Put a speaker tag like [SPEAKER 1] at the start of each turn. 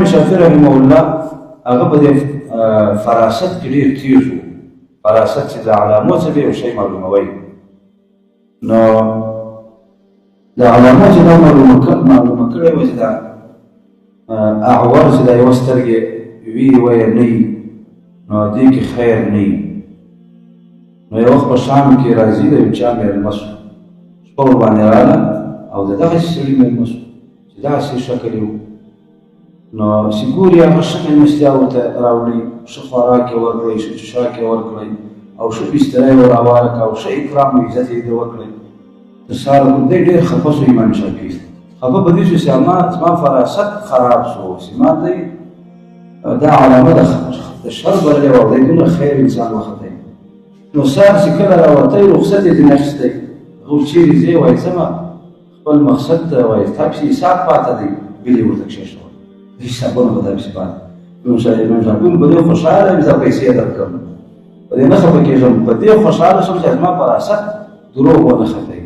[SPEAKER 1] امام شافعي رحمه الله هغه په دې فراست کې ډېر تېز و. فراست چې د علامو څخه یو شی معلوموي، نو د علامو چې دا معلومه کړې وه چې دا اعور چې دا یوه سترګې وي ویه نه وي، نو دې کې خیر نه وي. نو یو وخت په شام کې راځي، د یو چا مېلمه شو، شپه ورباندې راغله او د دغسې سړي مېلمه شو چې داسې شکل یې و. نو چې ګوري هغه ښه مېلمستیا ورته راوړي، ښه خوراک یې ورکړی، ښه څښاک یې ورکړی او ښه بستره یې ور هواره کړه او ښه اکرام او عزت یې وکړی. تر سهاره پورې دی ډېر خفه شو. امام شافعي خفه په دې شو چې زما فراست خراب شو، چې ما دی دا علامه د شر بللې وه او دی دومره خیر انسان وختی. نو سهار چې کله راوتی، رخصت یې ځینې اخیستی، هغه چېرې ځې؟ وایي ځمه خپل مقصد ته. وایي تا پسې حساب پاته دی. بل یې ورته کښېښول، حسابونه به تا پسې پاته. امام شافعي په دې خوشحاله یم چې دا پیسې درکړم، په دې نه خفه کېږم، په دې خوشحاله شوم چې زما فراست دروغ ونه ختی.